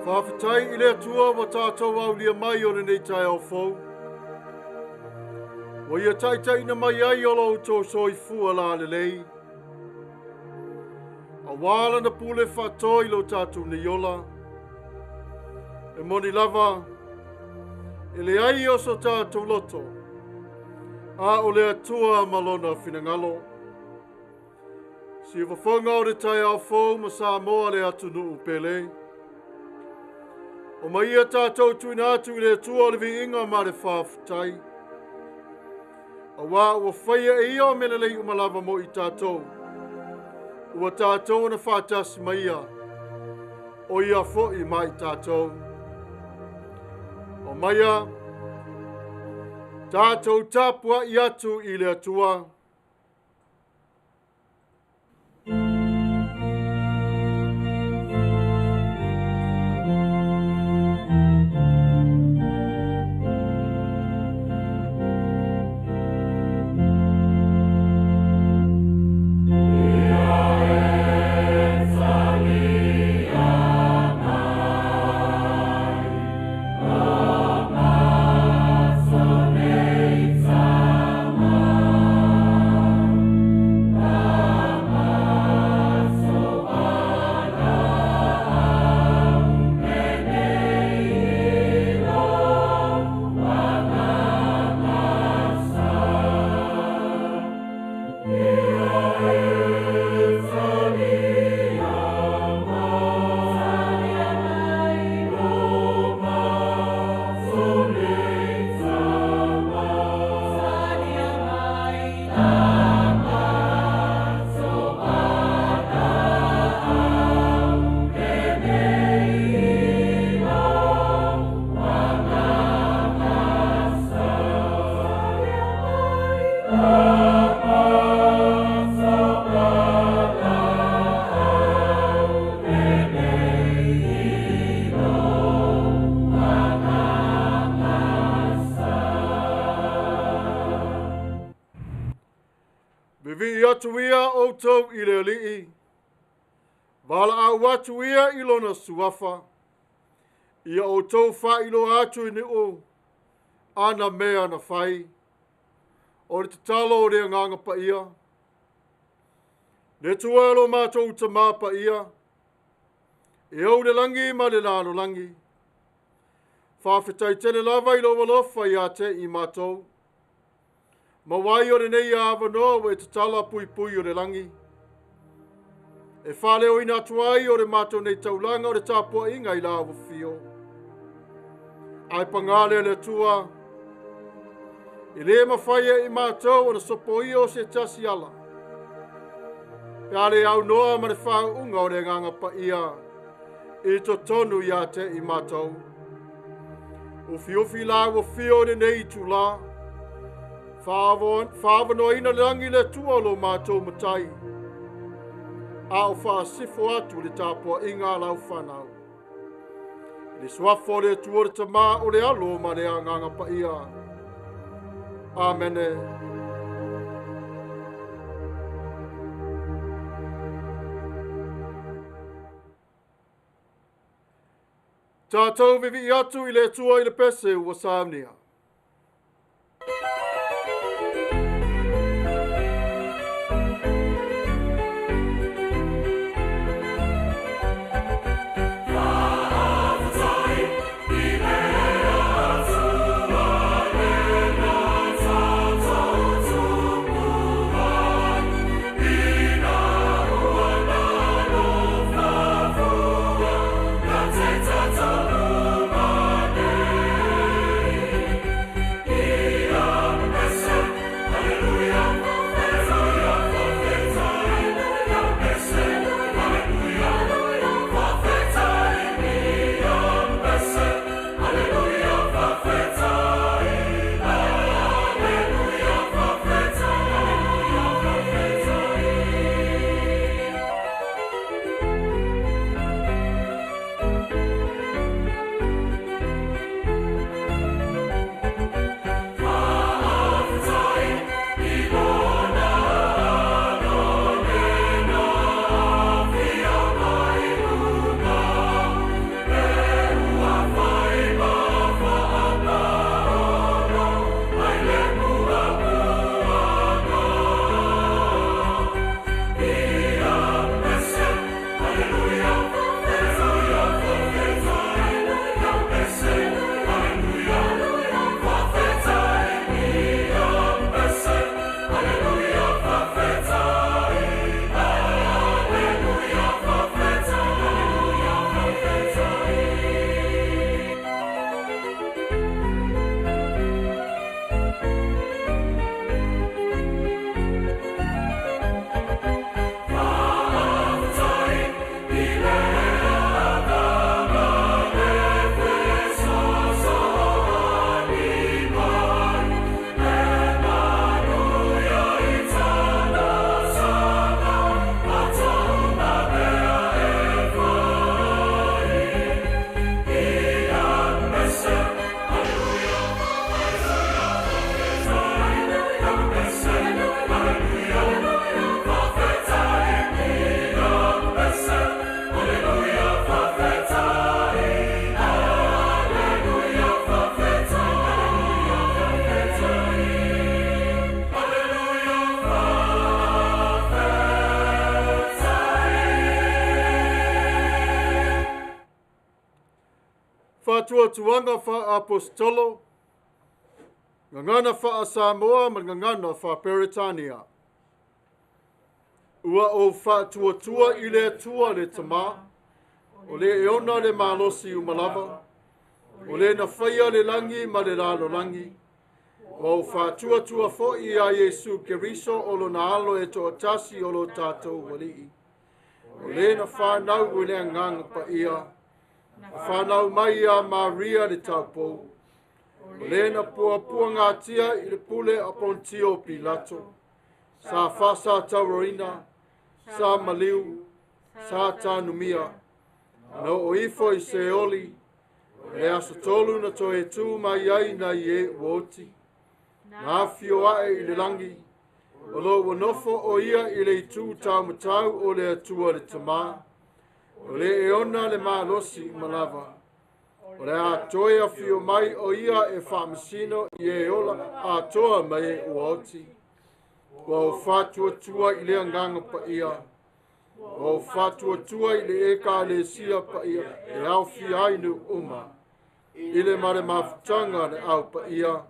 Faafetai i le Atua ua tātou aulia mai o lenei taeao fou. Ua ia taitaiina mai ai o lo outou soifua lalelei. Auā lana pule faatoa i lo tātou nei ola. E moni lava, e leai o so tātou loto, a o le Atua ma lona finagalo. Siufofoga o le taeao fou ma Samoa le atunuu pele. O mai ia tātou tuuina atu i le Atua o le viiga ma le faafetai. Auā ua faia e ia o mea lelei uma lava mo i tātou. Ua tātou ona faatasi mai ia, o ia foi ma i tātou. O maia, tātou tapuai atu i le Atua. Vivii atu ia outou i le Alii, valaau atu ia i lona suafa, ia outou faailoa atu i nuu ana mea na fai. O le tatalo o le Agaga Paia, le Atua e lo matou Tamā Paia, e ou le lagi ma le lalolagi, faafetai tele lava i lou alofa ia te i matou. Maua ai o lenei avanoa ua e tatala puipui o le lagi. E faaleoina atu ai o le matou nei taulaga o le tapuaiga i la afio. Ae pagā lea le Atua, e le mafai e i matou ona sopoia o se tasi ala. Pe a le aunoa ma le faauuga o le Agaga Paia i totonu ia te i matou. Ufiufi la ua fio i lenei itulā, faavanoaina le lagi le Atua o lo matou matai, a o faasifo atu le tapuaiga a lau fanau. I le suafa o le Atua le Tamā o le Alo ma le Agaga Paia. Amene. Tātou vivii atu i le Atua i le pese ua saunia. Ina ua Faatuatuaga faaapostolo, gagana faa-Samoa ma le gagana faa-Peretania. Ua ou faatuatua i le Atua le Tamā, o le e ona le malosi uma lava, o le na faia le lagi ma le lalolagi, ua ou faatuatua foi ia Iesu Keriso o lona alo e toatasi o lo tatou Alii. O le na whānau i le Agaga Paia, na whānau mai ia Maria le taupou, o le na puapuagatia i le pule a Pontio Pilato, sa faasatauaina, sa maliu, sa tanumia, na oo ifo i Seoli, o le aso tolu na toe tu mai ai nai e ua oti, na afio ae i le lagi, o lo ua nofo o ia i le itu taumatau o le Atua le Tamā, o le e ona le malosi uma lava. O le a toe afio mai o ia e faamasino i e ola atoa ma e ua oti. Ua ou faatuatua i le Agaga Paia, ua ou faatuatua i le Ekalesia Paia e aofia ai nuu uma, i le ma le mafutaga a le Au Paia,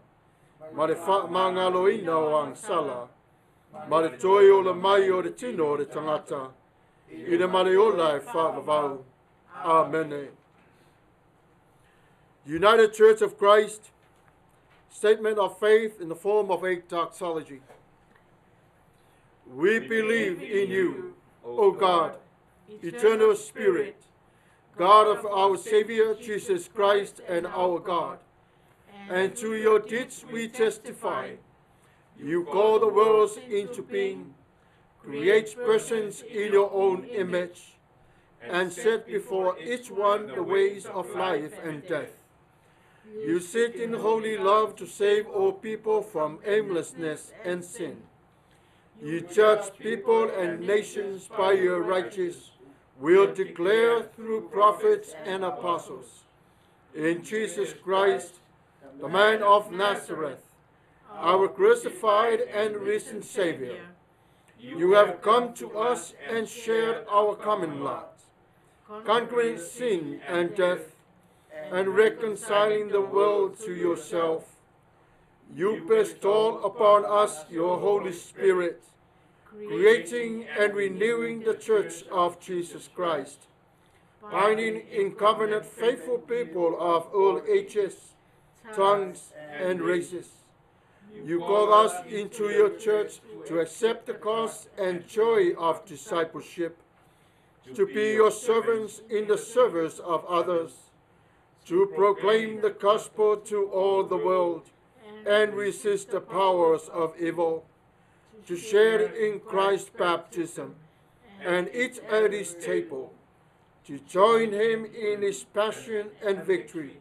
ma le faamagaloina o agasala, ma le toe ola mai o le tino o le tagata, i le ma le ola e faavavau. Amene. United Church of Christ, statement of faith in the form of a doxology. We believe in you, O God, eternal Spirit, God of our Savior Jesus Christ and our God. And to your deeds we testify. You call the worlds into being, create persons in your own image, and set before each one the ways of life and death. You seek in holy love to save all people from aimlessness and sin. You judge people and nations by your righteous will declare through prophets and apostles. In Jesus Christ, the man of Nazareth, our crucified and risen Savior, you have come to us and shared our common lot, conquering sin and death, and reconciling the world to yourself. You bestow upon us your Holy Spirit, creating and renewing the Church of Jesus Christ, binding in covenant faithful people of all ages, tongues, and races. You call us into your church to accept the cost and joy of discipleship, to be your servants in the service of others, to proclaim the gospel to all the world and resist the powers of evil, to share in Christ's baptism and eat at his table, to join him in his passion and victory.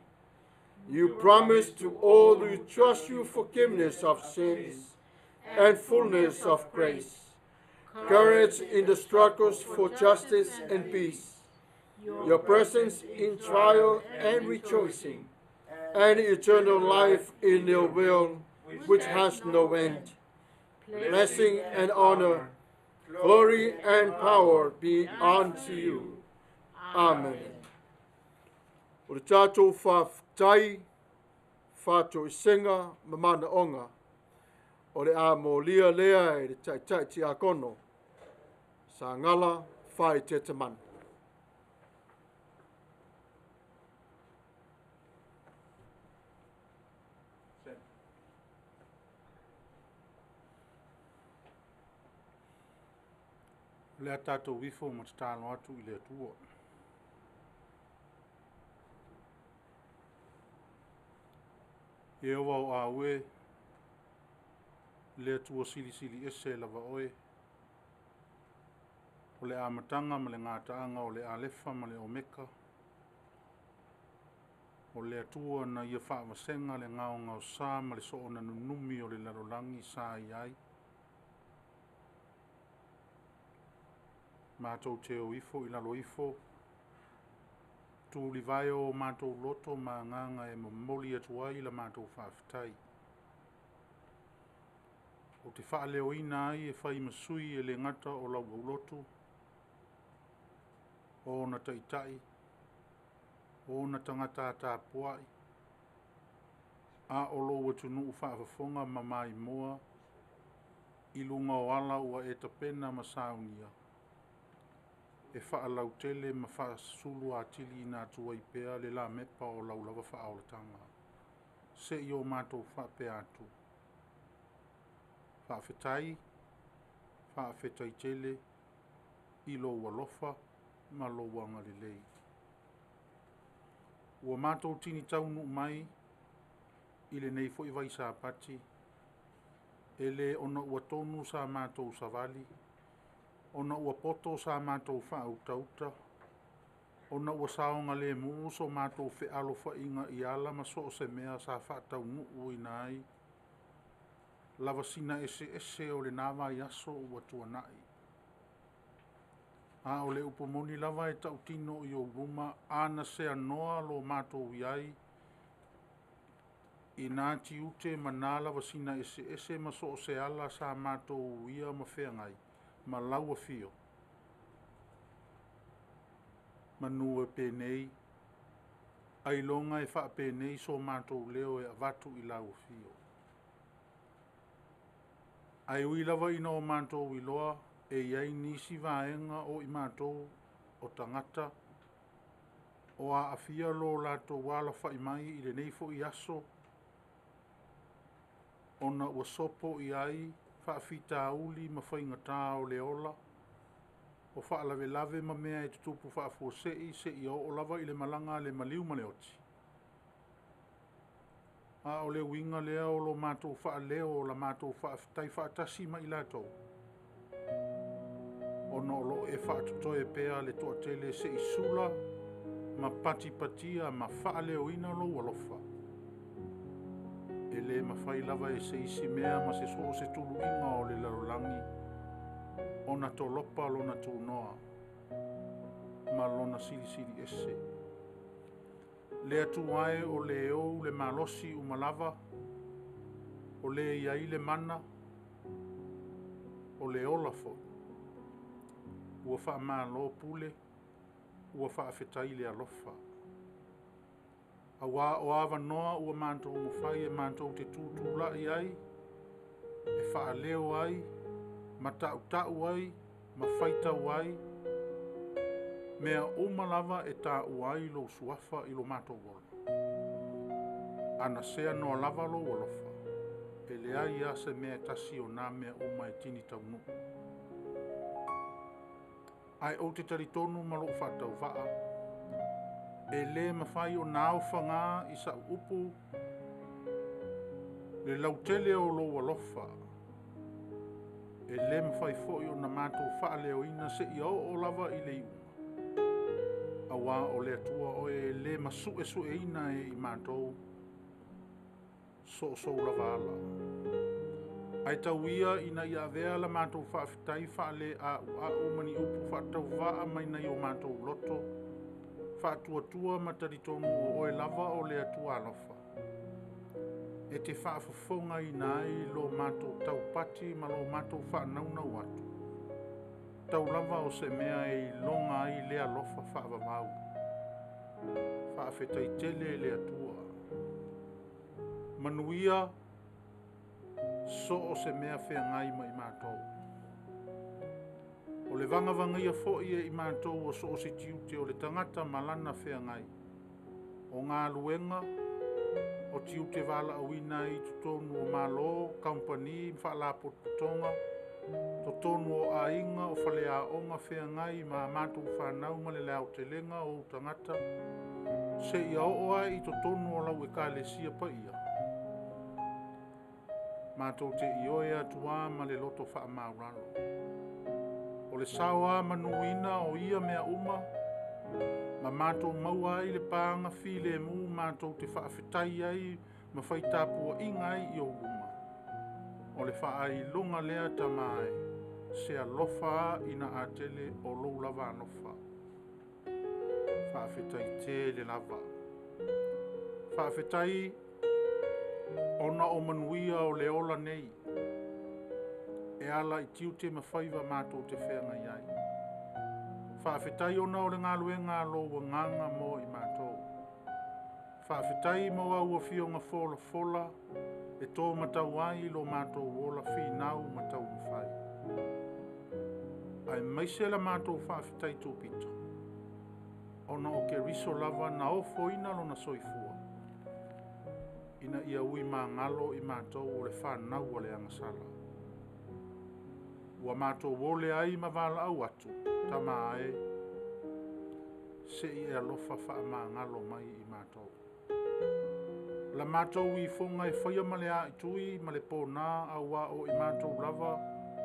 You promise to all who trust you forgiveness of sins and fullness of grace, courage in the struggles for justice and peace, your presence in trial and rejoicing, and eternal life in your will, which has no end. Blessing and honor, glory and power be unto you. Amen. O le tatou faafetai, faatoesega ma manaoga, o le a molia lea e le taitai tiakono, Sagala Faaeteetemanu. O le a tatou ifo ma tatalo atu i le Atua. Ieova o Aue, le Atua silisili ese lava oe, o le amataga ma le gataaga o le Alefa ma le Omeka, o le Atua na ia faavasega le gaogaosa ma le soona nunumi o le lalolagi sa i ai. Matou te o ifo i lalo ifo, tulivae o matou loto ma agaga e momoli atu ai la matou faafetai. Ou te faaleoina ai e fai ma sui e le gata o lau aulotu, o ona taitai, O ona tagata tapuai, a o lou atunuu faafofoga ma maimoa i luga o ala ua e tapena ma saunia, e faalautele ma faasulu atili ina atu ai pea le lamepa o lau lava faaolataga. Seia o matou faapea atu. Faafetai, faafetai tele i lou alofa ma lou agalelei. Ua matou tini taunuu mai i lenei foi vai Sapati, e le ona ua tonu sa matou savali, ona ua poto sa matou faautauta, ona ua saogalemu so matou fealofaiga i ala ma so o se mea sa faataunuuina ai lavasina eseese o lena vaiaso ua tuanai. A o le upu moni lava e tautino i ou luma, ana seanoa lo matou i ai i nā tiute ma nā lavasina eseese ma so o se ala sa matou uia ma feagai ma lau afio, manu e penei, ailoga e faapenei so matou leo e avatu i lau afio. Ae ui lava ina o matou iloa e i ai nisi vaega o i matou o tagata o aafia lo latou alafai mai i lenei foi aso, ona ua sopo i ai faafitauli ma faigata o le ola, o faalavelave ma mea e tutupu faafuasei seia oo lava i le malaga a le maliu ma le oti. A o le uiga lea o lo matou faaleo o la matou faafetai faatasi ma i latou, ona o loo e faatotoe pea le toatele se'i sula ma patipatia ma faaleoina lou alofa. E le mafai lava e se isi mea ma se so o se tuluiga o le lalolagi ona tolopa lona tunoa ma lona silisili ese. Le Atua e o le ou le malosi uma lava, o le i ai le mana, o le ola foi. Ua faamalo pule, ua faafetai le alofa. Auā o avanoa ua matou mafai e matou te tutulai ai, e faaleo ai, ma tautau ai, ma faitau ai, mea uma lava e taua ai lou suafa i lo matou ola. Ana seanoa lava lou alofa, e leai lava se mea e tasi o nā mea uma e tini taunuu. Ae ou te talitonu ma lou faatauvaa, e le mafai ona aofaga i sau upu le lautele o lou alofa. E le mafai foi ona matou faaleoina seia oo lava i le iuga. Auā o le Atua oe e le masuesueina e i matou soosou lava ala. Ae tau ia ina ia avea la matou faafetai faaleauau ma ni upu faatauvaa mai nai o matou loto, faatuatua ma talitonu o oe lava o le Atua alofa. E te faafofogaina ai lo matou taupati ma lo matou faanaunau atu. Tau lava o se mea e iloga ai le alofa faavavau. Faafetai tele le Atua. Manuia so o se mea feagai ma i matou. O le vagavagia foi e i matou o so o se tiute o le tagata ma lana feagai. O galuega, o tiute valaauina ai i totonu o malo, kampani ma faalapotopotoga, totonu o aiga, o faleaoga feagai ma a matou fanau ma le aotelega o ou tagata, seia oo ai i totonu o lau ekalesia paia. Matou te ioe atu ma le loto faamaulalo. O le sao a manuina o ia mea uma, ma matou maua ai le paga filemu matou te faafetai ai ma faitapuaiga ai i ou luma. O le faailoga lea Tama e, se alofa a ina atele o lou lava alofa. Faafetai tele lava. Faafetai ona o manuia o le ola nei, e ala i tiute ma faiva matou te feagai ai. Faafetai ona o le galuega a lou agaga mo i matou. Faafetai mo au afioga folafola e tō matau ai lo mātou ola finau ma taumafai. Ae maise la mātou faafetai tupito, ona o Keriso lava na ofoina lona soifua, ina ia ui māgalo i mātou o le whanau o le agasala. Ua mātou ole ai ma valaau atu, tama ae, se i e alofa whaamāgalo mai i mātou. La mātou i fonga e whaia ma le a i tui ma le pōnā au a o i mātou lava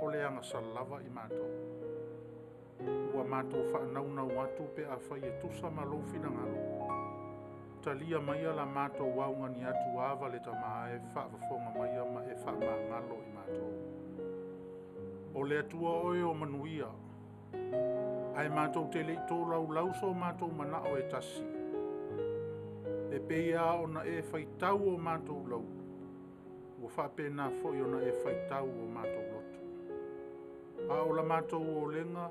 o le agasala lava i mātou. Ua mātou whaanaunau atu pe a whai e tusa ma lou finagalo. Talia maia la mātou augani atu ava le tama e whaawafonga maia ma e whaamāgalo i mātou. O le atua oe o manuia, ae mātou te lei tō lau lauso mātou manao e tasi. E peia ona e whaitau o mātou lau, ua whaapena foi ona e whaitau o mātou loto. A o la mātou o lenga,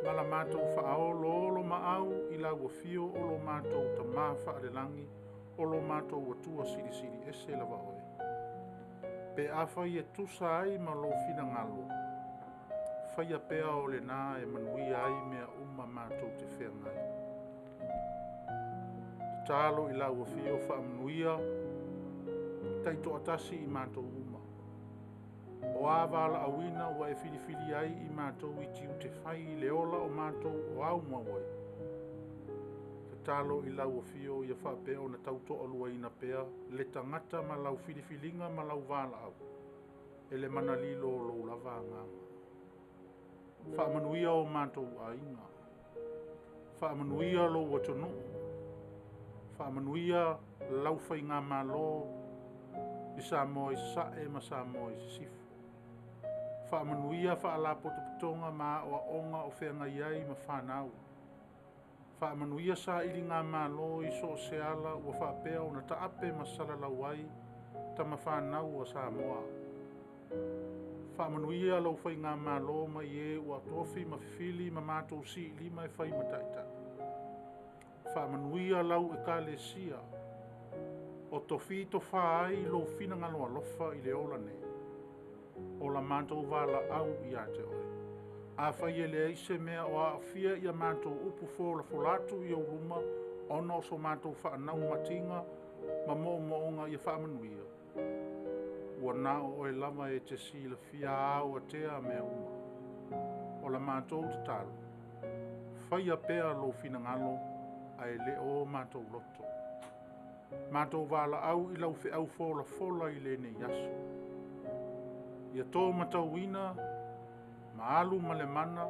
ma la mātou whaolo olo maau i la ua fio o lo mātou tamā whaalelangi o lo mātou atua silisili ese lava oe. Pe awhai e tusa ai ma lo finangalo, whaia pea o le nā e manuia ai mea uma mātou te whengai. Tatalo i la ua fio whaamanuia, taito atasi i mātou uma. O a wala awina ua e filifili ai i mātou i tiu te whai i le ola o mātou o au mauai. Tatalo i lau fio ia whaapea o na tautoa lua ina pea, le tangata ma lau filifilinga ma lau wala au, e le manalilo o lou lava anganga. Whaamanuia o mātou ainga. Whaamanuia lou atunuu. Whaamanuia lau whainga malo i Samoa i sae ma Samoa i sisifo. Whaamanuia whaalapotopotonga ma o aonga o whengai ai ma whanau. Whaamanuia sa ili ngā malo i so se ala ua whaapea o na taape ma salalau ai tama whanau o Samoa. Whaamanuia lau whai ngā malo ma i e ua tofi ma fifili ma mātou si lima e whai mataita. Whaamanuia lau e kalesia o tofi to whaai lo whina ngalo alofa i le ola nei. O la mātou wala au i a te oe. A whai e le eise mea o a whia i a mātou upu fōla folatu i o ruma ona o so mātou whaanau matinga ma mō moonga i a whaamanuia. Ua nā o oe lava e te sila fia au a tea mea uma. O la mātou te talo. Whai a pea lo whina ngalo a e le o mātou loto. Mātou wala au i lau wheau fōla fola i le nei aso. Ia tō matauina, maalu ma le mana,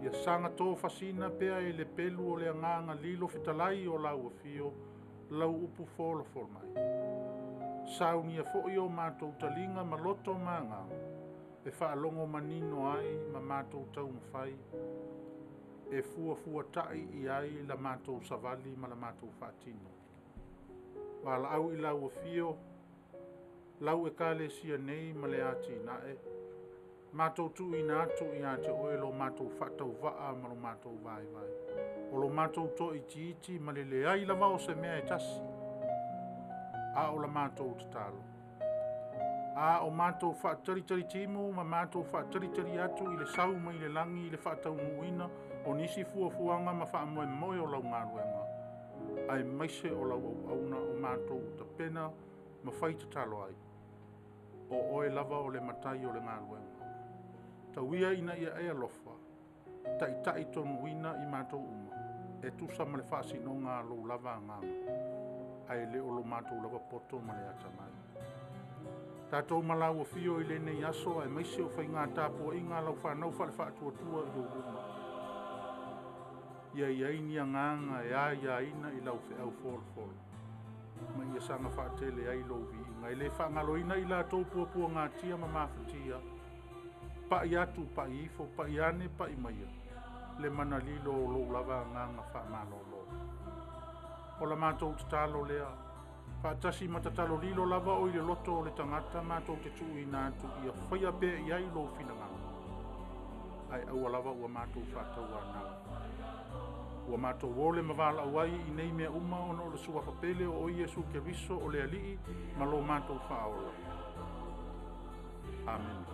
ia sanga tō fasina pea e le pelu o le anganga lilo fitalai o lau afio, lau upu fōla fōla mai. Saunia foi o mātou talinga ma loto maanga, e whaalongo manino ai ma mātou taumawhai, e fua fua tai i ai la mātou savali ma la mātou whaatino. Wala au i lau afio, lau e kalesia nei ma le ati nae, mātou tu ina atu i a te oe lo mātou whatau waa ma lo mātou vai vai. O lo mātou to iti iti ma le leai lava o se mea e tasi. A o la mātou tatalo. A o mātou whaataritari timu ma mātou whaataritari atu i le sau mai le langi i le whaataunuina o nisi fuafuaga ma faamoemoe o lau galuega. Ae maise o lau auauna o mātou tapena ma fai tatalo ai. O oe lava o le matai o le galuega. Tauia ina ia e alofa, taʻitaʻi tonuina i mātou uma, e tusa ma le faasinoga a lou lava agaga, ae le o lo mātou lava poto ma le atamai. Tātou malau afio i lenei aso ae maise o faigā tapuaʻiga lau whanau whale whaatuatua i ou luma. Ia iai ni agaga e aiaina i lau feau folafolo. Ma ia saga faatele ai lou viiga. E lē faagaloina i latou puapuagatia ma mafatia. Paʻi atu, paʻi ifo, paʻi ane, paʻi maia. Le manalilo o lou lava agaga faamalōlō. O la mātou tatalo lea. Faatasi ma tatalo lilo lava o i le loto o le tagata mātou te tuuina atu ia faia pea i ai lou finagalo. Ae aua lava ua mātou faatauanau. Ua matou ole ma valaau ai i nei mea uma ona o le suafa pele o oe Iesu Keriso o le Alii ma lo matou faaola. Amene.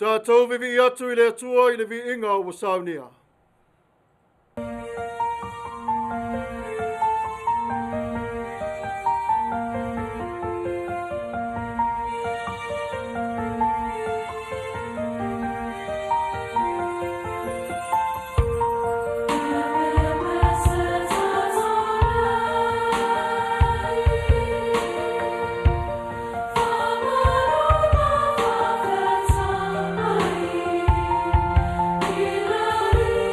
Tātou vivi atu i le Atua i le viiga ua saunia. Thank you.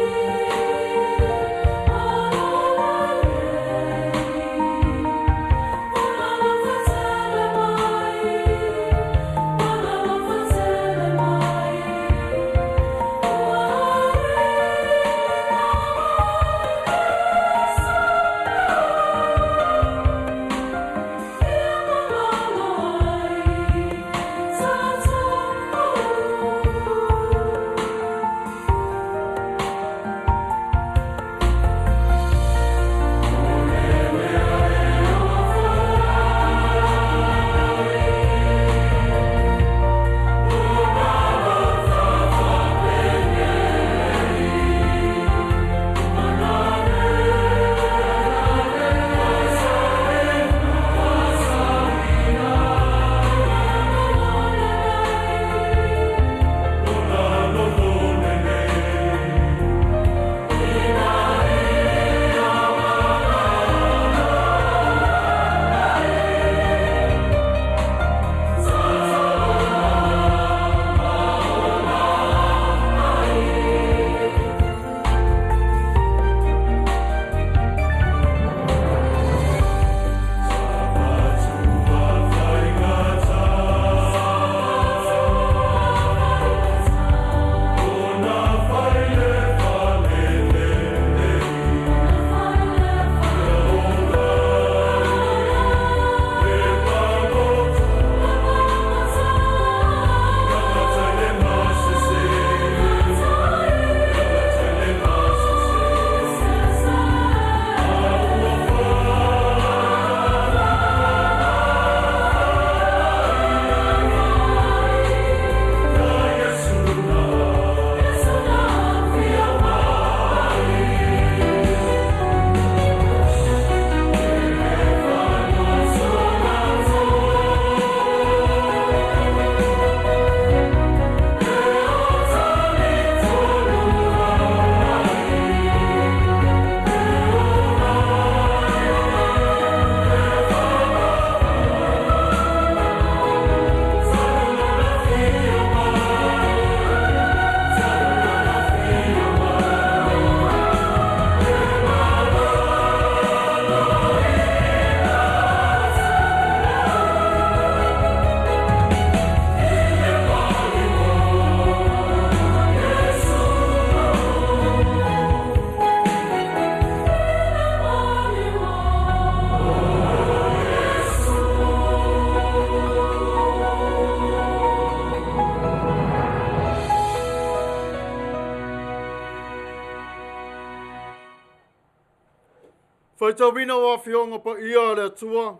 Faitauina o afioga paia a le Atua,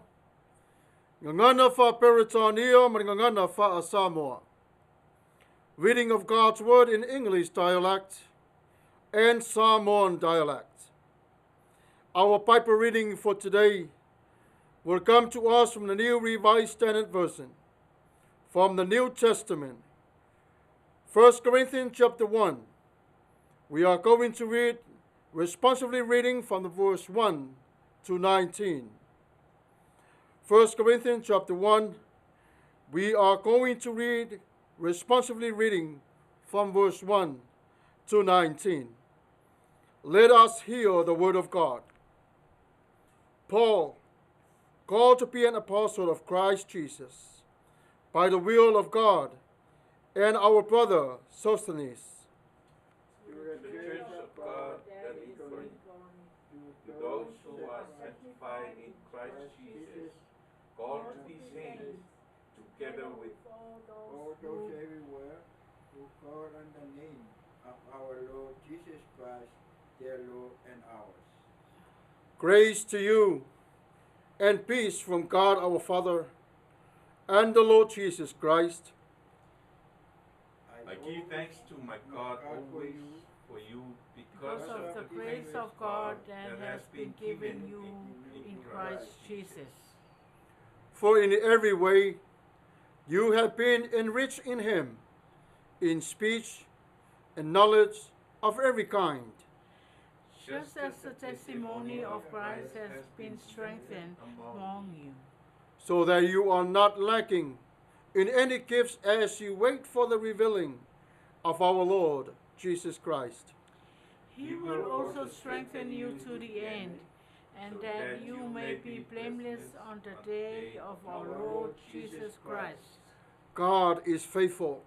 gagana faa-Peretania ma le gagana faa-Samoa. Reading of God's Word in English dialect and Samoan dialect. Our Bible reading for today will come to us from the New Revised Standard Version, from the New Testament, 1 Corinthians chapter 1. We are going to read, responsively reading from the verse 1 to 19. 1 Corinthians chapter 1, we are going to read, responsively reading from verse 1 to 19. Let us hear the word of God. Paul, called to be an apostle of Christ Jesus, by the will of God, and our brother Sosthenes, To the church of God that is in Corinth, to those who are sanctified in Christ Jesus, called to be saints, together with all those everywhere who call on the name of our Lord Jesus Christ, their Lord and ours. Grace to you and peace from God our Father and the Lord Jesus Christ. I give thanks to my God always for you because Because of the grace of God that has been given you in Christ Jesus. For in every way you have been enriched in him, in speech and knowledge of every kind, Just as the testimony of Christ has been strengthened among you, so that you are not lacking in any gifts as you wait for the revealing of our Lord Jesus Christ. He will also strengthen you to the end, and that you may be blameless on the day of our Lord Jesus Christ. God is faithful,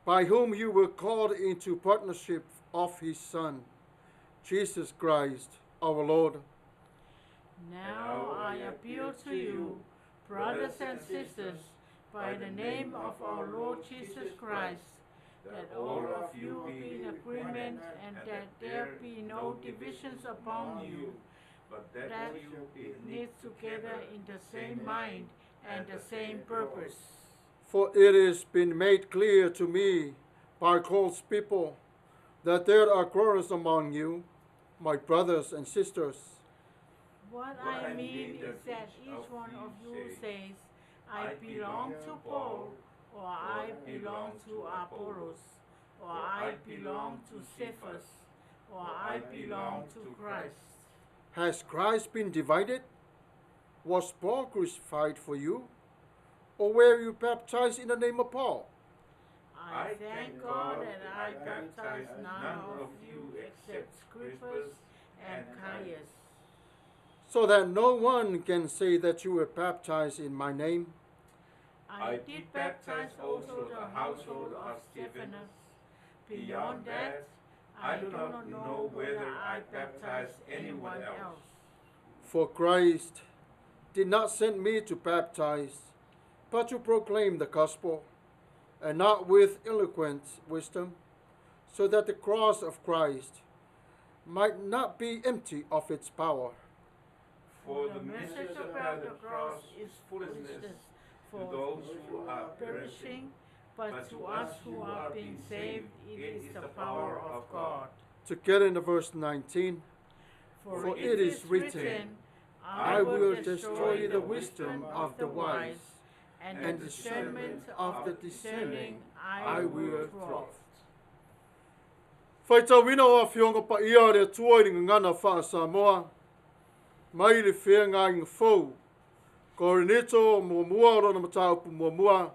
by whom you were called into partnership of his Son, Jesus Christ, our Lord. Now I appeal to you, brothers and sisters, by the name of our Lord Jesus Christ, that all of you be in agreement and that there be no divisions among you, but that that you be knit together in the same mind and the same purpose. For it has been made clear to me by God's people that there are quarrels among you, my brothers and sisters. What What I I mean mean is that that each each of one you of you says, says, I I belong to Paul, or I belong to Apollos, or I belong to Cephas, or I belong to Christ. Has Christ been divided? Was Paul crucified for you? Or were you baptized in the name of Paul? I thank God that I baptized none of you except Crispus and Caius, So that no one can say that you were baptized in my name. I did baptize also the household of Stephanas. Beyond that, I do not know whether I baptized anyone else. For Christ did not send me to baptize, but to proclaim the gospel, and not with eloquent wisdom, so that the cross of Christ might not be empty of its power. For the message about the cross is foolishness to for those who are perishing, but to us who are being saved, it is the power of God. To get into verse 19, For it is written, I will destroy the wisdom of the wise, and and the discernment of the of discerning discerning I I will will thwart. thwart. Faitauina o afioga paia a le Atua i le gagana faa-Samoa, mai le Feagaiga Fou, Korinito muamua o lona mataupu muamua,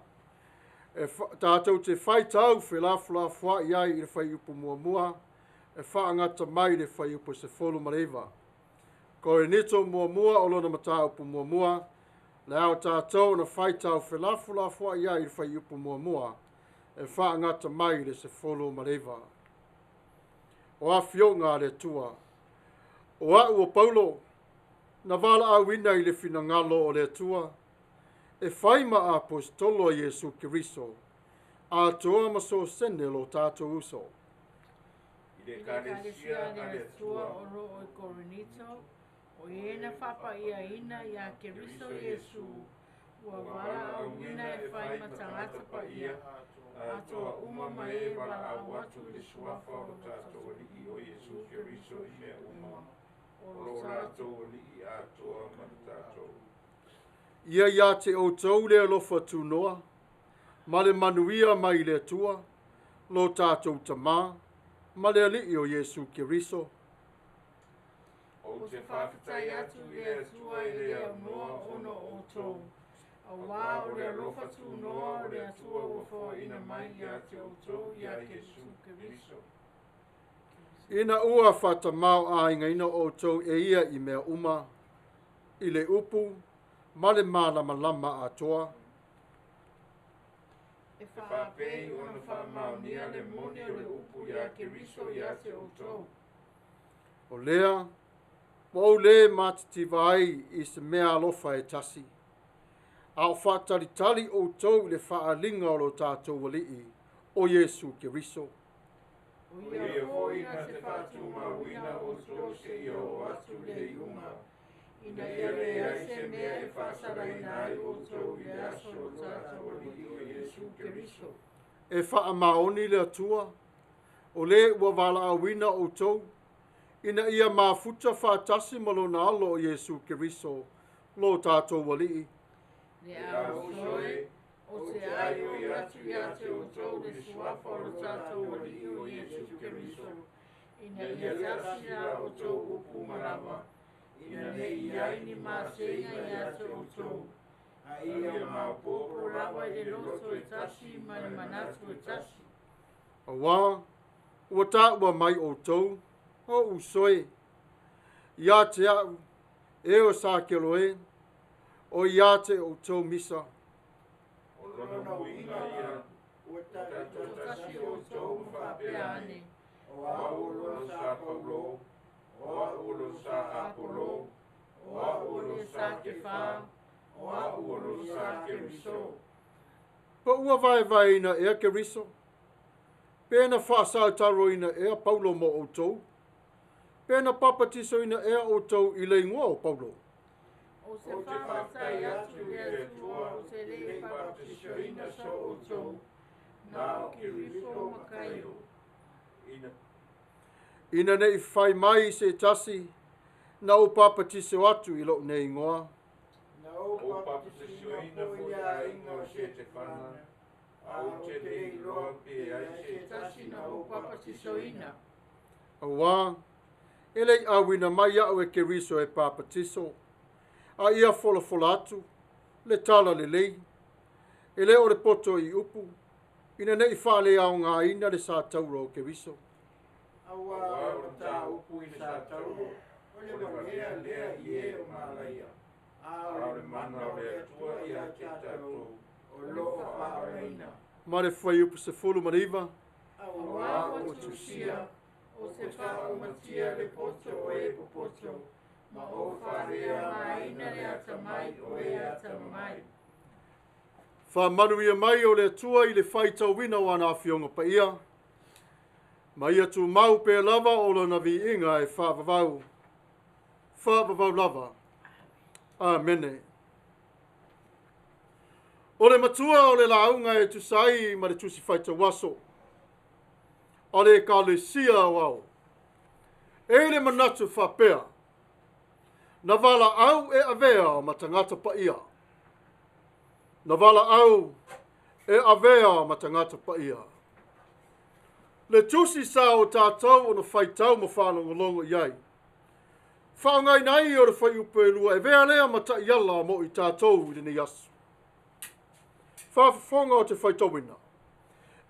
e tatou te faitau felafolafoa'i ai i le fuaiupu muamua, e faagata mai le fuaiupu 19. Korinito muamua o lona mataupu muamua, le ao tatou na faitau felafolafoa'i ai i le fuaiupu muamua, e faagata mai le 19. O afioga a le Atua, o a'u o Paulo, na valaauina i le finagalo o le Atua, e fai ma aposetolo a Iesu Keriso, atoa ma Sosene lo tatou uso. I le I le Ekalesia Ekalesia a a le le Atua Atua o loo i Korinito, O e na faapa'iaina iā Keriso Iesu, ua valaauina e fai ma tagata paia atoa uma ma e valaau atu i le suafa o lo tatou Alii o Iesu Keriso i mea uma, o lo latou Alii atoa ma le tatou. Ia iā te outou le alofa tunoa, ma le manuia mai le Atua, lo tatou Tamā, ma le Alii o Iesu Keriso. Ou te faafetai atu i le Atua e le aunoa ona o outou, auā o le alofa tunoa o le Atua ua foaina mai ia te outou iā Iesu Keriso. Ina ua faatamāo'aigaina outou e ia i mea uma, i le upu ma le malamalama atoa. E faapei ona faamaonia le moni o le upu iā Keriso ia te outou. O lea, ua ou lē matitiva ai i se mea alofa e tasi, a o faatalitali outou i le faaaliga o lo tatou Alii, o Iesu Keriso. O ia foi na te faatumauina outou seia oo atu i le iuga, ina ia leai se mea e faasalaina ai outou i le aso o lo tatou Alii o Iesu Keriso. E faamaoni le Atua, o lē ua valaauina outou, ina ia mafuta faatasi ma lona alo o Iesu Keriso, lo tatou Alii. Le auso e, ou te aioi atu ia te outou le suafa o lo tatou Alii o Iesu Keriso, ina ia tasi la outou upu ma lava, ina nei i ai ni maseiga ia te outou, a ia maopoopo lava i le loto e tasi ma le manatu e tasi. Auā, ua taua mai outou, o uso e, ia te a'u, e o sa keloē, o ia te outou misa. O lona uiga ia, Ua taitoatasi Tasi outou ma faapea ane, O o au au o lo sa Paulo, o au o lo sa Apolo, o au o le sa Kefa, o au o le sa Keriso. Pa ua vaevaeina ea Keriso, pe na faasautaroina ea Paulo mo outou, pe na papatisoina ea outou i le igoa o Paulo. Ou te faafetai atu i le Atua ou te le i papatisoina so outou, na o Keripo ma Kaio. Ina Ina nei fai mai se tasi, na ou papatiso atu i lou nei igoa. Na ou ou papatisoina papatisoina foi foi aiga aiga o o Setefana, Setefana, a ou te le iloa pe ai se Tasi na ou papatisoina. Auā, e le i auina mai a'u e Keriso e papatiso, a ia folafola atu, le tala lelei, e lē o le poto i upu, ina nei faaleaogāina le sa taura o Keriso. Auā Auā o o le le mataupu mataupu i i le le sa sa tauro, tauro, o le o le valea valea lea lea i i e e o o malaia, malaia, a a o o le le mana mana o o le le Atua Atua ia ia te tatou, tatou, o o loo loo faaolaina. faaolaina. Ma le fuaiupu 19. Auā Auā ua ua tusia, o te faaumatia le poto o e popoto, ma ou faaleaogaina le atamai o e atamamai. Faamanuia mai o le Atua i le faitauina o ana afioga paia, ma ia tumau pea lava o lona viiga e faavavau, faavavau lava. Amene. O le matua o le lauga e tusa ai ma le tusi faitauaso, a le Ekalesia Aoao. E i le manatu faapea, na valaau e avea ma tagata paia. Na valaau e avea ma tagata paia. Le tusi sa o tatou ona faitau ma faalogologo i ai. Faaaogaina ai o le fuaiupu e 2 e vea lea ma ta'iala mo i tatou i lenei aso. Faafofoga o te faitauina.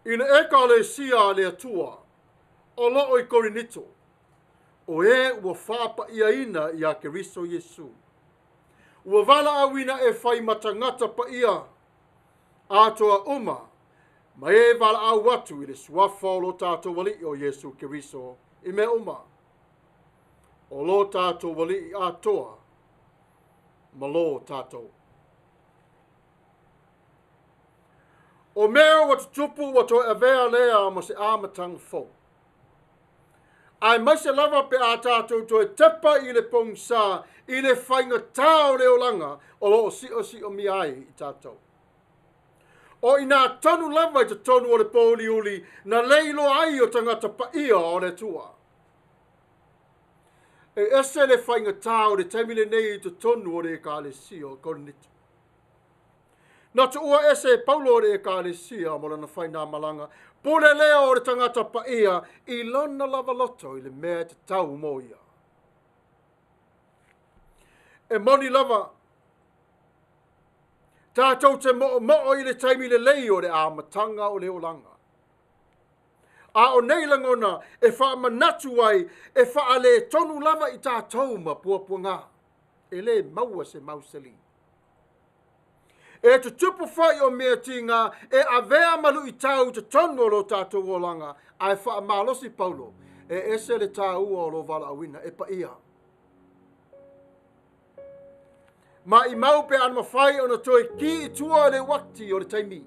I le Ekalesia a le Atua, o loo i Korinito, o e ua faapa'iaina iā Keriso Iesu. Ua valaauina e fai ma tagata paia, atoa uma, ma e valaau atu i le suafa o lo tatou Alii o Iesu Keriso i mea uma. O lo tatou Alii atoa, ma lo tatou. O mea ua tutupu ua toe avea lea ma se amataga fou. Aemaise lava pe a tatou toe tepa i le pogisa i le faigata o le olaga o loo siosiomia ai i tatou. O ina tonu lava i totonu o le pouliuli na leiloa ai o tagata paia o le Atua. E ese le faigata o le taimi lenei i totonu o le Ekalesia o Korinito. Na tuua ese e Paulo o le Ekalesia mo lana fainamalaga, pule lea o le tagata paia i lona lava loto i le mea e tatau mo ia. E moni lava, tatou te mo'omo'o i le taimi lelei o le amataga o le olaga. A o nei lagona e faamanatu ai e faaletonu lava i tatou ma puapuaga. E lē maua se mausali. E tutupu foi o mea tiga e avea ma luitau i totonu o lo tatou olaga, ae faamalosi Paulo, e ese le tāua o lo valaauina e paia. Ma i mau pe ana mafai ona toe ki i tua le uati o le taimi.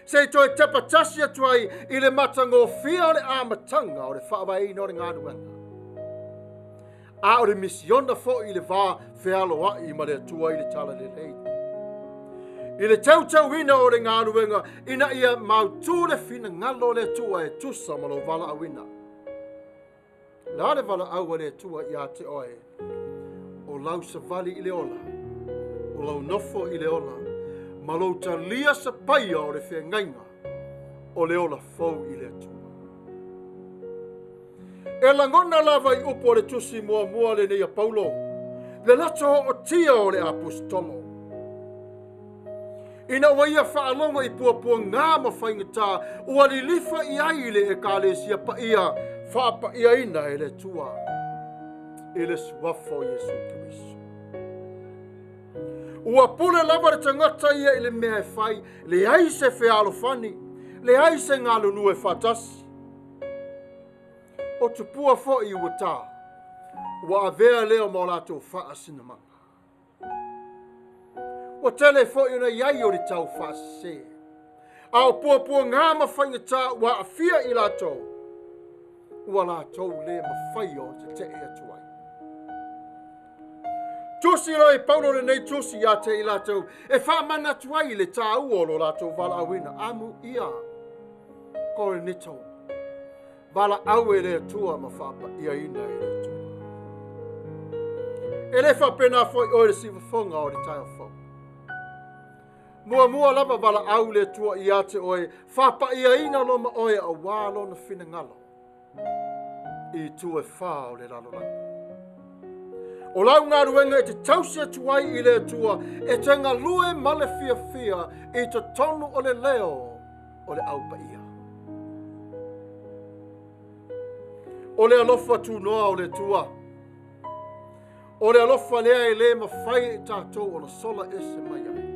Se i toe tepa tasi atu ai i le matagofie o le amataga o le faavaeina o le galuega. A o le misiona foi i le va fealoai ma le Atua i le talalelei. I le tautauina o le galuega ina ia mautū le finagalo o le Atua e tusa ma lo valaauina. La le valaau a le Atua ia te oe, o lau savali i le ola, o lau nofo i le ola, ma lou talia sapaia o le feagaiga, o le ola fou i le Atua. E lagona lava i upu o le tusi muamua lenei a Paulo, le loto ootia o le aposetolo. Ina ua ia faalogo i puapuaga ma faigata, ua lilifa i ai i le Ekalesia paia, faapaiaina e le Atua, i le suafa o Iesu Keriso. Ua pule lava le tagata ia i le mea e fai, leai se fealofani, leai se galulue faatasi. O tupua foi ua tā, ua avea lea ma o latou faasinamaga. Ua tele foi ona iai o le tau faasese. A o puapuaga ma faigata ua aafia i latou, ua latou le mafai o tetee atu ai. Tusi loa e Paulo lenei tusi ia te i latou e faamanatu ai le tāua o lo latou valaauina. Amu ia, Korinito, valaau e le Atua ma faapaiaina e le Atua. E le faapena foi oe le sivafoga o le taeao fou. Muamua lava valaau le Atua ia te oe, faapaiaina loma oe auā lona finagalo i itu e whā o le lalolagi. O lau galuega e te tausi atu ai i le Atua, e te galue ma le fiafia i totonu o le leo o le au paia. O le alofa tunoa o le Atua. O le alofa lea e le mafai e tatou ona sola ese mai ai.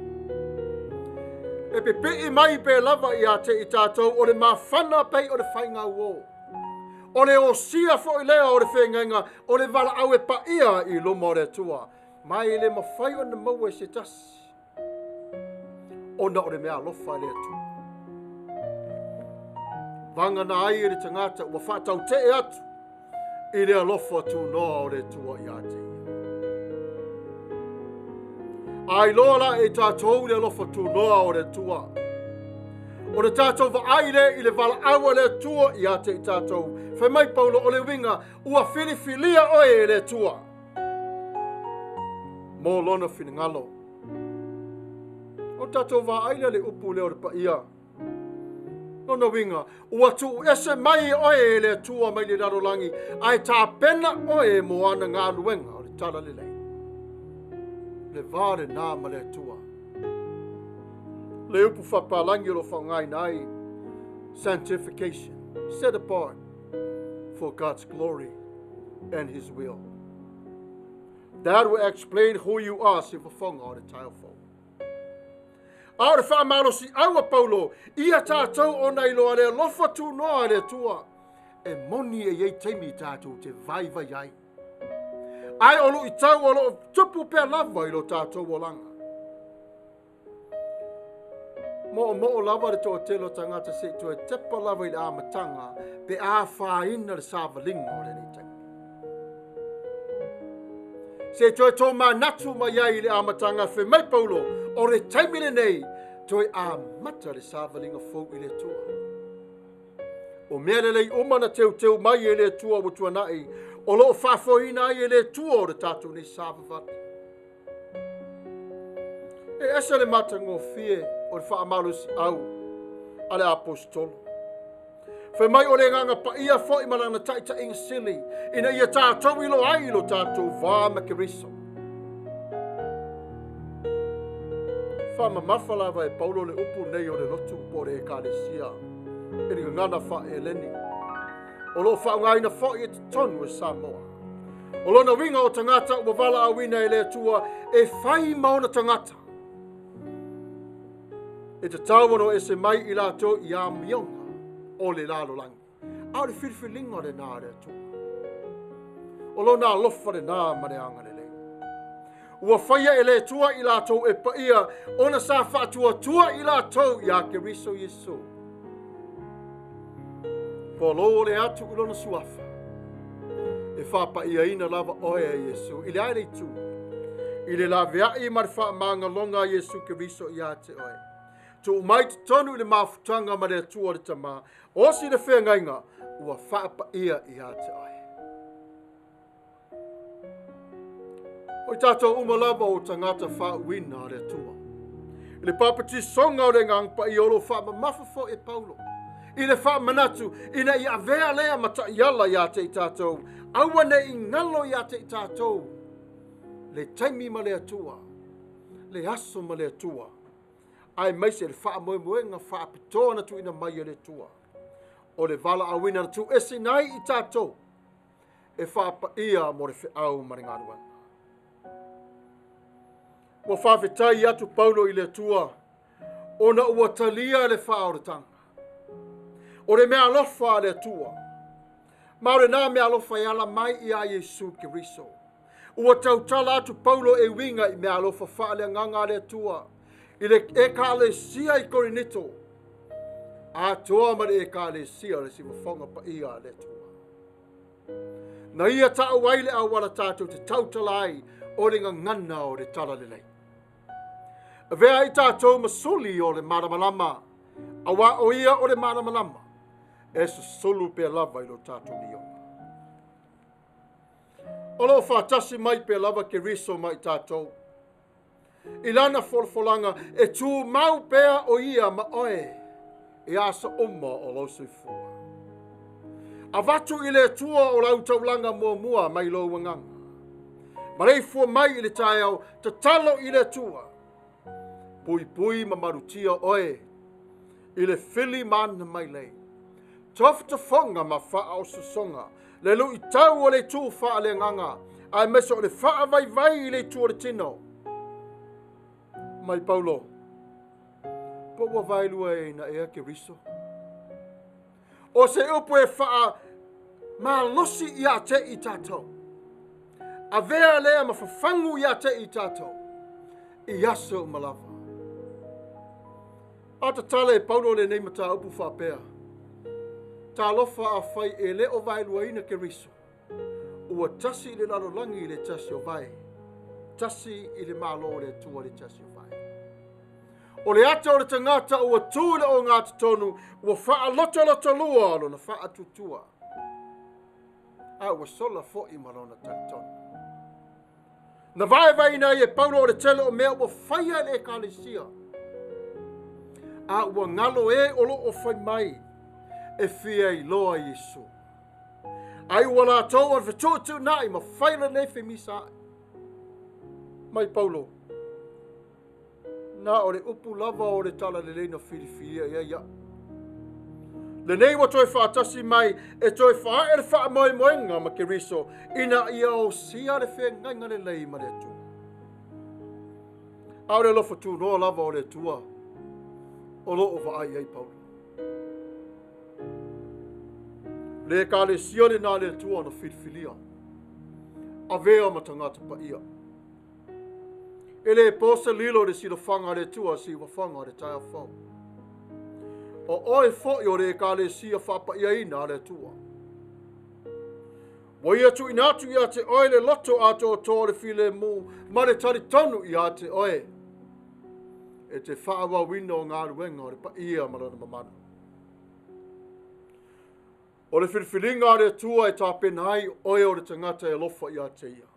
E pipii mai pe lava ia te i tatou o le mafana pei o le faigauō. O le osia foi lea o le feagaiga o le valaau e paia i luma o le Atua. Mai le mafai ona maua e se tasi. Ona o le mea alofa e le Atua. Vagana ai e le tagata ua faatautee atu i le alofa tunoa o le Atua ia te ia. A iloa la e tatou le alofa tunoa o le Atua. O le tatou vaai le i le valaau a le Atua ia te i tatou. Fai mai Paulo o le uiga, ua filifilia oe e le Atua mo lona finagalo. O tatou vaai lea le upu lea o le paia. Lona uiga, ua tuu ese mai oe e le Atua mai le lalolagi, ae tapena oe mo ana galuega o le talalelei. Le va lenā ma le Atua. Le upu faapalagi o lo faaaogaina ai, sanctification, set apart for God's glory and His will. That will explain who you are, sivafoga o le taeao fou. A o le faamalosi au a Paulo, ia tatou ona iloa le alofa tunoa e le Atua. E moni e iai taimi tatou te vaivai ai. Ae o luitau o loo tupu pea lava i lo tatou olaga. Mo'omo'o lava le to'atele o tagata se'i toe tepa lava i le amataga pe afaina le savaliga o lenei taimi. Se toe tōmanatu mai ai i le amataga fe mai Paulo o le taimi lenei toe amata le savaliga fou i le Atua. O mea lelei uma na teuteu mai e le Atua ua tuana'i o loo faafoeina ai e le Atua o le tatou nei savavali. E ese le matagofie o le faamalosiau a le aposetolo. Fai mai o le agaga paia foi ma lana taitaiga sili ina ia tatou iloa ai lo tatou va ma Keriso. Faamamafa lava e Paulo le upu nei o le lotu po o le ekalesia i le gagana faaeleni. O loo faaaogaina foi e totonu e Samoa. O lona uiga o tagata ua valaauina e le Atua e fai ma ona tagata. E tatau ona o ese mai i latou i amioga o le lalolagi. A o le filifiliga lenā a le Atua. O lona alofa lenā ma le agalelei. Ua faia e le Atua i latou e paia ona sa faatuatua i latou iā Keriso Iesu. Pualou o le atu i lona suafa. E faapaiaina lava oe e Iesu i le ae le itu. I le laveai ma le faamagaloga a Iesu Keriso iā te oe. Tuu mai totonu i le mafutaga ma le Atua le Tama. Osi le feagaiga ua faapaia iā te oe. O i tātou uma lava o tagata faauuina a le Atua. I le papatisoga o le agaga paia o lo faamamafa foi e Paulo. I le faamanatu ina ia avea lea ma taiala iā te i tātou. Aua ne i galo iā te i tātou. Le taimi ma le Atua. Le aso ma le Atua. Aemaise le faamoemoega faapitoa na tuuina mai e le Atua. O le valaauina na tuueseina ai i tatou e faapaia mo le feau ma le galuega. Ua faafetai atu Paulo i le Atua ona ua talia le faaolataga. O le mea alofa a le Atua. Ma o lenā mea alofa e ala mai iā Iesu Keriso. Ua tautala atu Paulo e uiga i mea alofa faaleagaga a le Atua i le ekalesia i Korinito atoa ma le ekalesia o le sivafoga paia a le Atua. Na ia ta'u ai le auala tatou te tautala ai o le gagana o le talalelei. Avea ai tatou ma suli o le malamalama, auā o ia o le malamalama, e susulu pea lava i lo tatou lioga. O loo faatasi mai pea lava Keriso ma i tatou. I lana folafolaga e tumau pea o ia ma oe i aso uma o lou soifua. Avatu i le Atua o lau taulaga muamua mai lou agaga. Maleifua mai i le taeao, tatalo i le Atua. Puipui ma malutia oe i le fili ma ana mailei. Tofotofoga ma faaososoga, le luitau o le itu faaleagaga, aemaise o le faavaivai i le itu o le tino. Mai Paulo, po ua vaelua e ina ea Keriso. O se upu e faamalosi iā te i tatou. Avea lea ma fafagu iā te i tatou. I aso uma lava. A tatala e Paulo lenei mataupu faapea. Talofa afai e le o vaeluaina Keriso. Ua tasi i le lalolagi i le tasi o vae. Tasi i le malo o le Atua le tasi o vae. O le ata o le tagata ua tu i le ogatotonu, ua faalotolotolua lona faatuatua. A ua sola foi ma lona talitonu. Na vaevaeina ai e Paulo o le tele o mea ua faia e le ekalesia. A ua galo e o loo fai mai e fia iloa Iesu. Ai ua latou o le fetuutuunai ma fai lenei femisaai. Mai Paulo, na o le upu lava o le talalelei na filifilia ia ia. Lenei ua toe faatasi mai e toe faae le faamoemoega ma Keriso ina ia osia le feagaiga lelei ma le Atua. A o le alofa tunoa lava o le Atua o loo vaai ai Paulo. Le ekalesia lenā le Atua na filifilia. Avea ma tagata paia. E le po se lilo le silafaga a le Atua siuvafaga o le taeao fou. O oe fo'i o le ekalesia fa'apaiaina a le Atua. Ua ia tu'uina atu ia te oe le loto atoatoa o le filemu ma le talitonu ia te oe. E te fa'aauauina o galuega o le paia ma lona mamalu. O le filifiliga a le Atua e tapena ai oe o le tagata e alofa ia te ia.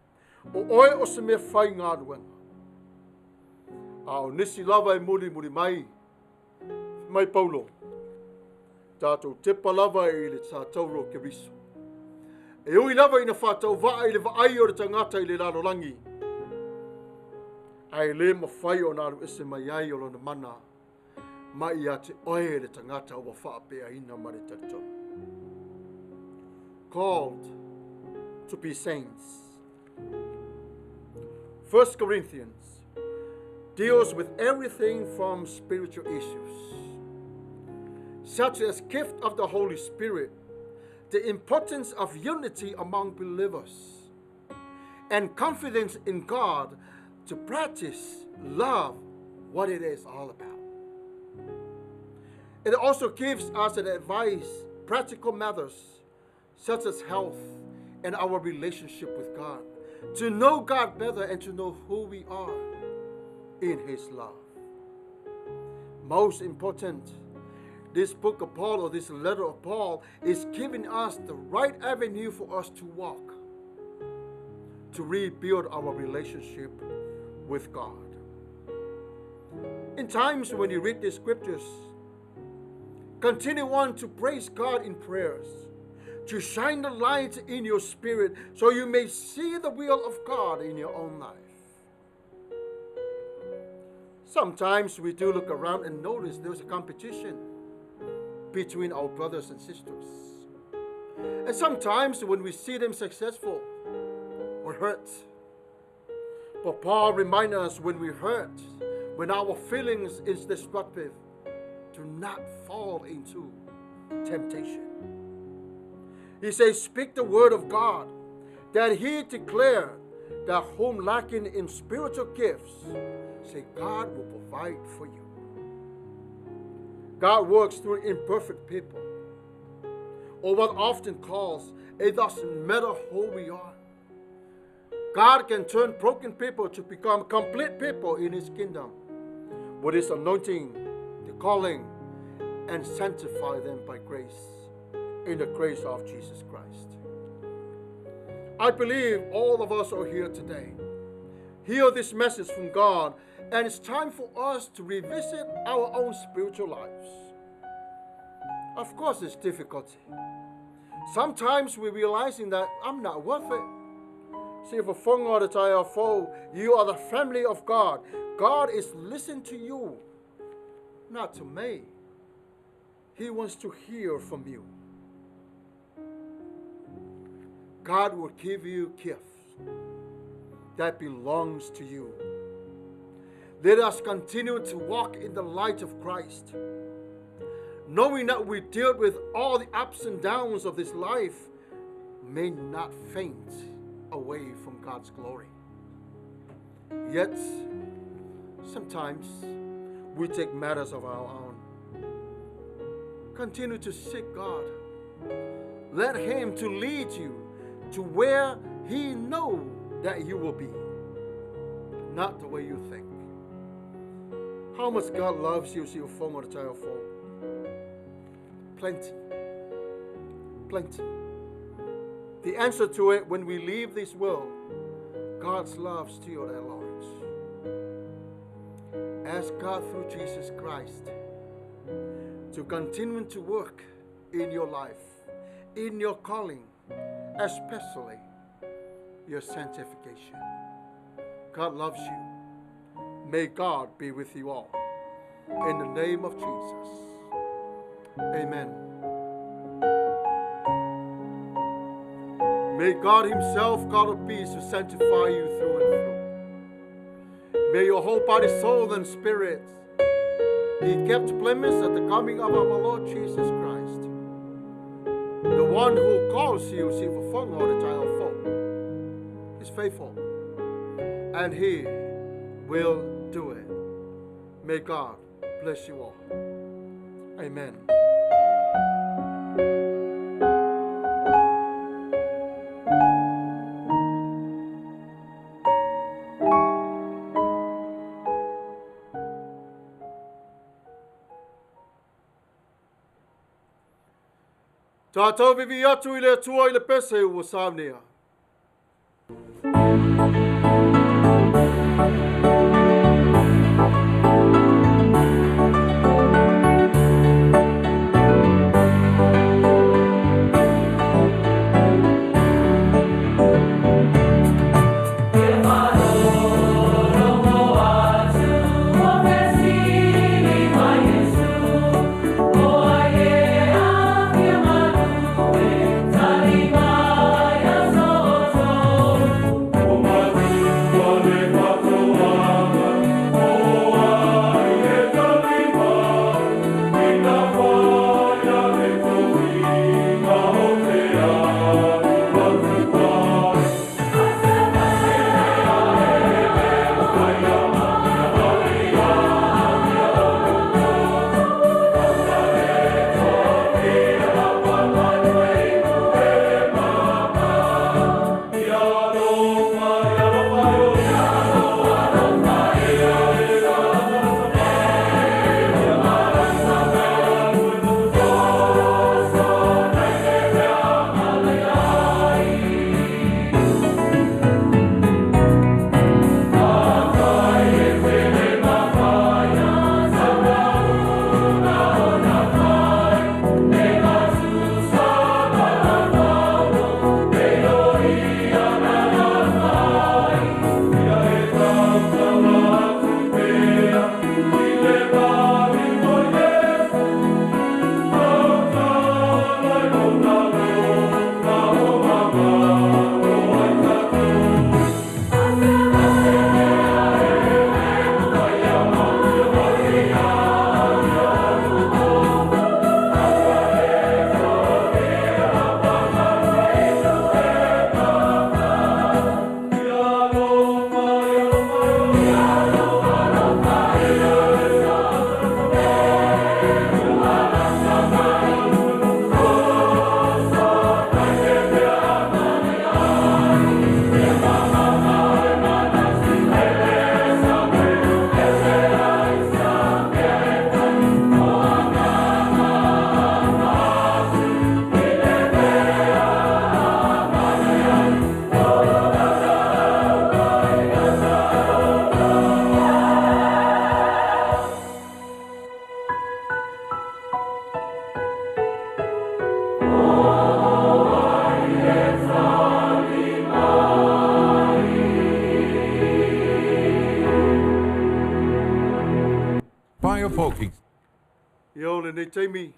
O oe o se mea faigaluega. A o nisi lava e mulimuli mai, mai Paulo, tatou tepa lava i le satauro o Keriso. E ui lava ina faatauva'a i le vaai o le tagata i le lalolagi, ae lē mafai ona alu ese mai ai o lona mana mai ia te oe le tagata ua faapeaina ma le talitonu. Called to be saints. 1 Corinthians deals with everything from spiritual issues, such as gift of the Holy Spirit, the importance of unity among believers, and confidence in God to practice love, what it is all about. It also gives us an advice, practical matters such as health and our relationship with God, to know God better and to know who we are in His love. Most important, this book of Paul, or this letter of Paul, is giving us the right avenue for us to walk, to rebuild our relationship with God. In times when you read the scriptures, continue on to praise God in prayers, to shine the light in your spirit so you may see the will of God in your own life. Sometimes we do look around and notice there's a competition between our brothers and sisters. And sometimes when we see them successful, we're hurt. But Paul reminds us when we hurt, when our feelings is destructive, to not fall into temptation. He says, speak the word of God, that he declared that whom lacking in spiritual gifts, say God will provide for you. God works through imperfect people, or what often calls, it doesn't matter who we are. God can turn broken people to become complete people in His kingdom with His anointing, the calling, and sanctify them by grace, in the grace of Jesus Christ. I believe all of us are here today. Hear this message from God, and it's time for us to revisit our own spiritual lives. Of course, it's difficulty. Sometimes we're realizing that I'm not worth it. See, if a you are the family of God. God is listening to you, not to me. He wants to hear from you. God will give you gifts that belongs to you. Let us continue to walk in the light of Christ, knowing that we deal with all the ups and downs of this life, may not faint away from God's glory. Yet, sometimes we take matters of our own. Continue to seek God. Let Him to lead you to where He knows that you will be, not the way you think. How much God loves you, see your phone or the child phone. Plenty. Plenty. The answer to it, when we leave this world, God's love still at large. Ask God through Jesus Christ to continue to work in your life, in your calling, especially your sanctification. God loves you. May God be with you all. In the name of Jesus. Amen. May God Himself, God of peace, to sanctify you through and through. May your whole body, soul, and spirit be kept blameless at the coming of our Lord Jesus Christ. The one who calls you, is faithful, and He will do it. May God bless you all. Amen. Tātou vivi atu i le Atua i le pese ua saunea. Ia o lenei taimi,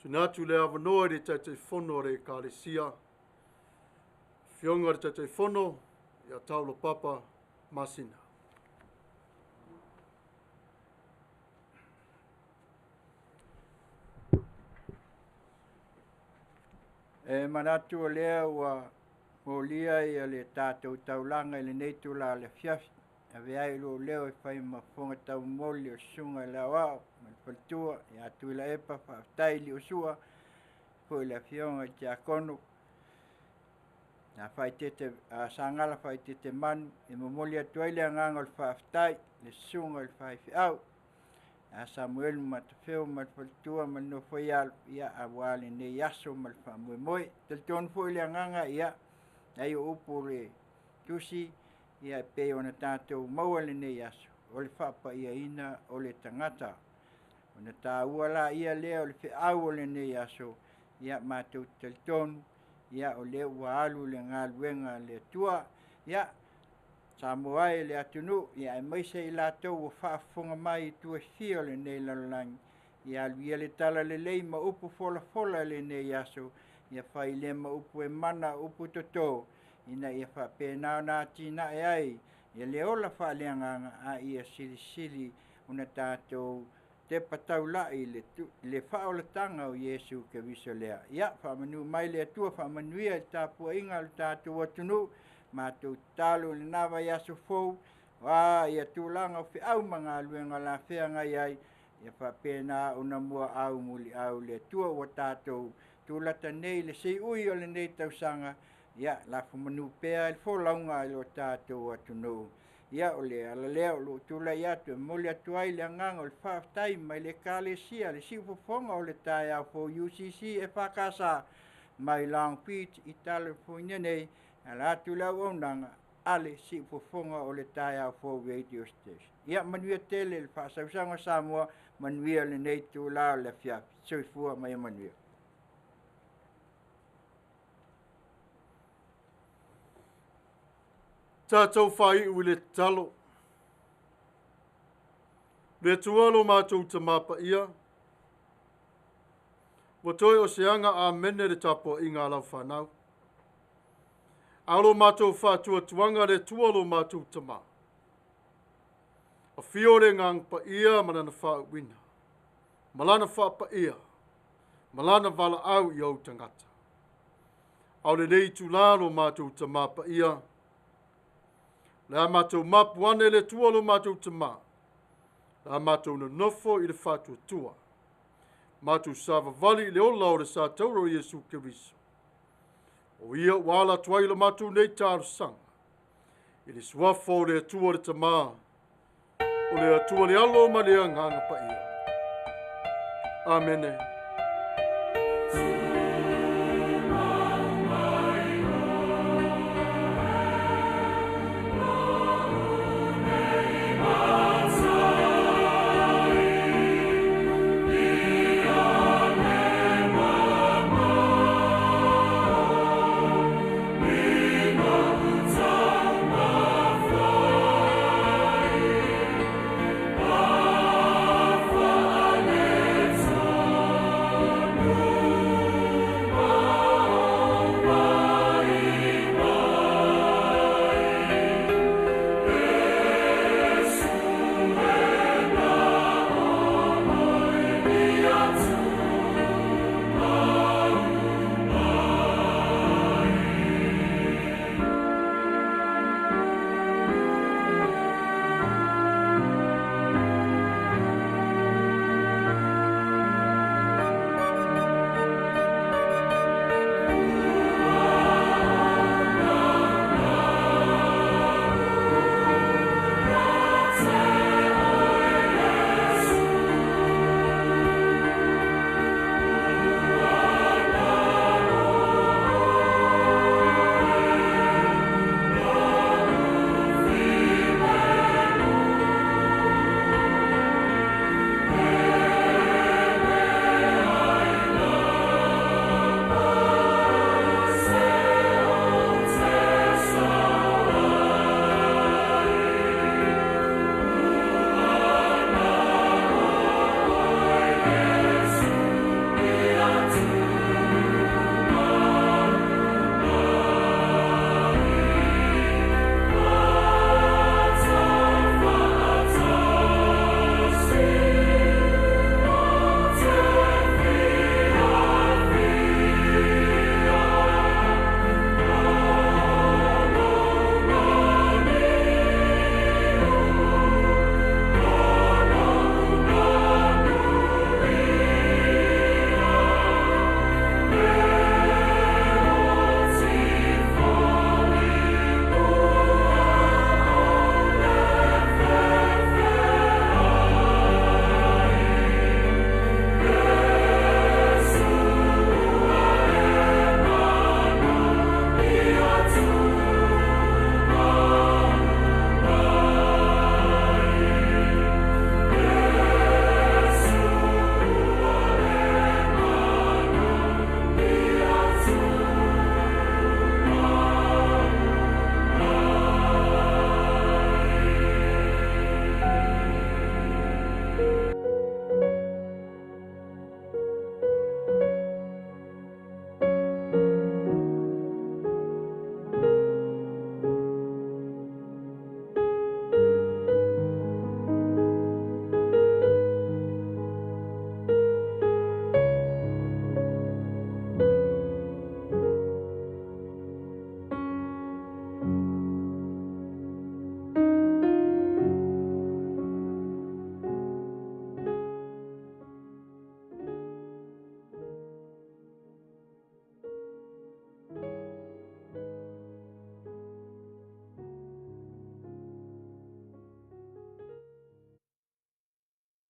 tuna atu le avanoa i le Taitaifono o le Ekalesia. Afioga i le Taitaifono, ia Taulo Papa Masina. E manatu o lea ua molia ia le tātou taulaga i lenei itula o le afiafi. Ave ai lou leo e fai ma fofoga taumoli o susuga i le aoao ma le faletua ia Tuilaepa, faafetai i Liusua, foi le afioga i le Tiakono, na faaeteete, a Sagala faaeteete manu, e momoli atu ai le agaga o le faafetai, le susuga i le faifeau, a Samuelu Matafeo ma le faletua ma le nofoialo, ia aua lenei aso ma le faamoemoe. Talitonu foi le agaga, ia, ai o upu le tusi, ia e pei ona tatou maua lenei aso, o le faapaiaina o le tagata. Ona tāua la ia lea o le feau o lenei aso, ia matou talitonu, ia o lea ua alu le galuega a le Atua, ia Samoa e le atunuu, ia aemaise i latou ua faafofoga mai i tua e fia o lenei lalolagi, ia alu ia le tala lelei ma upu folafola i lenei aso, ia fai lea ma upu e mana upu toto, ina ia faapena ona atinae ai ia le ola faaleagaga a ia silisili ona tatou tepa taulai le, le faaolataga o Iesu Keriso lea. Ia, faamanu mai le Atua, faamanuia i le tapuaiga o le tatou atunuu, matou tatalo i lena vaiaso fou, a ia tulaga o feau ma galuega o le a feagai ai, Ia faapena ona muaau muliau le Atua ua tatou tulata nei i le seiui o lenei tausaga. Ia lafo manu pea i le folauga i lo tatou atunuu. Ia o le ala lea o lou tulai atu e momoli atu ai le agaga o le faafetai mai le Ekalesia le Siufofoga o le Taeao Fou UCC EFKS mai Long Beach i California nei, e ala atu le auaunaga a le Siufofoga o le Taeao Fou Radio Station. Ia manuia tele le faasausaga o Samoa, manuia lenei itula o le afiafi. Soifua ma ia manuia. Tatou faaiu i le tatalo. Le Atua lo matou Tamā Paia, ua toe o se aga amene le tapuaiga a lau fanau. A o lo matou faatuatuaga le Atua lo matou Tamā. Afio le Agaga Paia ma lana faauuina, ma lana faapaia, ma lana valaau i ou tagata. A o lenei itula lo matou Tamā Paia, le a matou mapu ane le Atua lo matou Tamā, le a matou nonofo i le faatuatua, matou savavali i le ola o le sa taura o Iesu Keriso. O ia ua ala atu ai la matou nei talosaga, i le suafa o le Atua le Tamā, o le Atua le Alo ma le Agaga Paia. Amene.